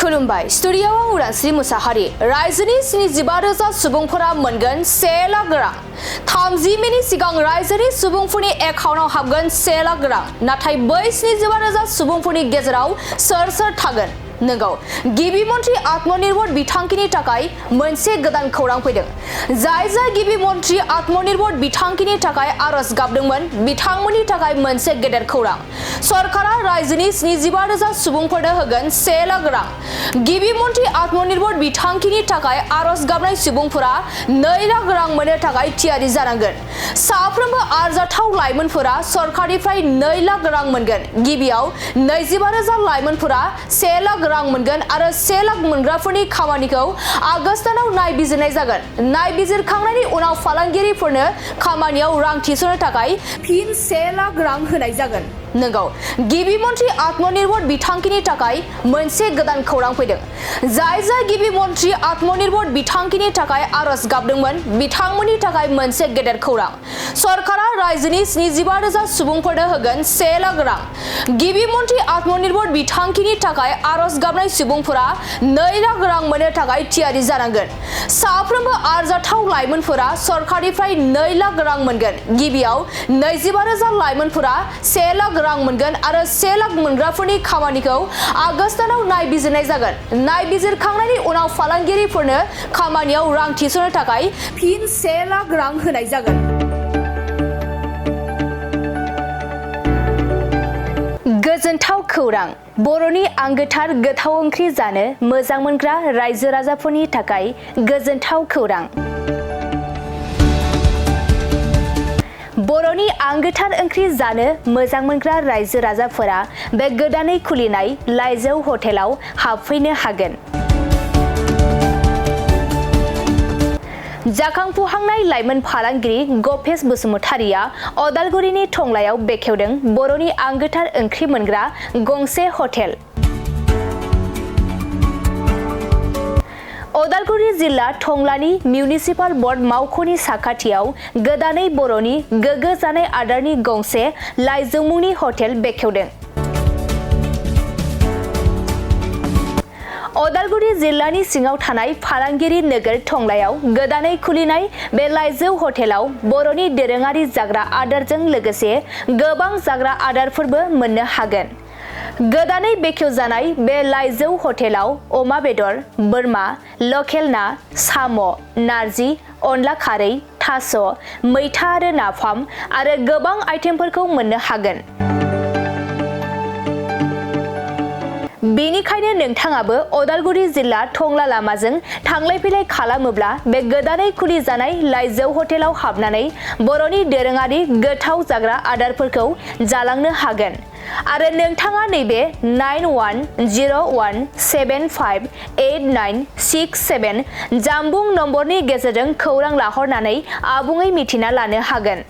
खुलुमबाय स्टुडियोआव उदांस्रि मुसाहारि रायजोनि 75,000 सुबुंफोरा मोनगोन 1 लाख रां 30 मिनिट सिगां रायजोनि सुबुंफोरनि एकाउन्टआव हाबगोन 1 लाख रां नाथाय बै 75,000 सुबुंफोरनि गेजेराव सोर थागोन नंगौ गिबि मन्त्रि आत्मनिर्भर बिथांखिनि थाखाय मोनसे गोदान खौरां फैदों जाय गिबि मन्त्रि आत्मनिर्भर बिथांखिनि थाखाय आरज गाबदोंमोन बिथांमोननि थाखाय मोनसे गेदेर खौरां सरकारा रायजोनि 75,000 सुबुंफोरनो होगोन 1 लाख रां गिबि मन्त्रि आत्मनिर्भर बिथांखिनि थाखाय आरज गाबनाय सुबुंफोरा 2 लाख रां मोननो थाखाय थियारि जानांगोन साफ्रोमबो आरजाथाव लाइमोनफोरा सरकारनिफ्राय 2 लाख रां मोनगोन गिबियाव 25,000 लाइमोनफोरा 1 लाख रां मोनगोन आरो 1 लाख मोनग्राफोरनि खामानिखौ आगस्त दानाव नायबिजिरनाय जागोन नायबिजिरखांनायनि उनाव फालांगिरिफोरनो खामानियाव रां थिसननो थाखाय फिन 1 लाख रां होनाय जागोन नंगौ गिबि मन्त्रि आत्मनिर्भर बिथांखिनि थाखाय मोनसे गोदान खौरां फैदों जाय गिबि मन्त्रि आत्मनिर्भर बिथांखिनि थाखाय आरज गाबदोंमोन बिथांमोननि थाखाय मोनसे गेदेर खौरां सरकारा रायजोनि 75,000 सुबुंफोरनो होगोन 1 लाख रां गिबि मन्त्रि आत्मनिर्भर बिथांखिनि थाखाय आरज गाबनाय सुबुंफोरा 2 लाख रां मोननो थाखाय थियारि जानांगोन साफ्रोमबो आरजाथाव लाइमोनफोरा सरकारनिफ्राय 2 लाख रां मोनगोन गिबियाव 25,000 लाइमोनफोरा 1 लाख रां मोनगोन आरो 1 लाख मोनग्राफोरनि खामानिखौ आगस्त दानाव नायबिजिरनाय जागोन नायबिजिरखांनायनि उनाव फालांगिरिफोरनो खामानियाव रां थिसननो थाखाय फिन 1 लाख रां होनाय जागोन गोजोनथाव खौरां बर'नि आंगोथार गोथाव ओंख्रि जानो मोजां मोनग्रा रायजो राजाफोरनि थाखाय गोजोनथाव खौरां बर'नि आंगोथार ओंख्रि जानो मोजां मोनग्रा रायजो राजाफोरा बे गोदानै खुलिनाय लाइजौ हटेलाव हाबफैनो हागोन जाखांफुहांनाय लाइमोन फालांगिरि गपेश बसुमतारिया अदालगुरिनि टंलायाव बेखेवदों बर'नि आंगोथार ओंख्रि मोनग्रा गंसे हटेल अदालगुरि जिल्ला टंलानि मिउनिसिपाल बर्ड मावख'नि साखाथियाव गोदानै बर'नि गोग्गो जानाय आदारनि गंसे लाइजौ मुंनि हटेल बेखेवदों अदालगुरि जिल्लानि सिङाव थानाय फालांगिरि नोगोर टंलायाव गोदानै खुलिनाय बे लाइजौ हटेलाव बर'नि दोरोङारि जाग्रा आदारजों लोगोसे गोबां जाग्रा आदारफोरबो मोननो हागोन गोदानै बेखेवजानाय बे लाइजौ हटेलाव अमा बेदर बोरमा लकेल ना साम' नारजि अनला खारै थास' मैथा आरो नाफाम आरो गोबां आइटेमफोरखौ मोननो हागोन बेनिखायनो नोंथाङाबो अदालगुरि जिल्ला टंला लामाजों थांलाय फैलाय खालामोब्ला बे गोदानै खुलि जानाय लाइजौ हटेलाव हाबनानै बर'नि दोरोङारि गोथाव जाग्रा आदारफोरखौ जालांनो हागोन आरो नोंथाङा नैबे 9101758967 जानबुं नम्बरनि गेजेरजों खौरां लाहरनानै आबुङै मिथिना लानो हागोन